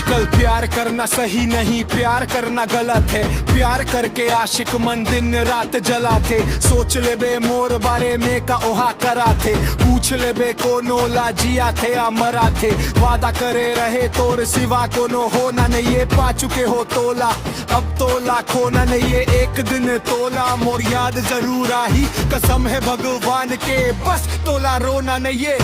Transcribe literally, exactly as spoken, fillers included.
कल प्यार करना सही नहीं, प्यार करना गलत हे। प्यार करके आशिक मन दिन रात जलाथे। सोच लेबे मोर बारे में का ओहा कराथे। पूछ लेबे कोनो ला जियाथे या मराथे। वादा करे रहे तोर सिवा कोनो होना नइये। पा चुके हो तोला, अब तोला खोना नइये। एक दिन तोला मोर याद जरूर आही। कसम हे भगवान के, बस तोला रोना नइये।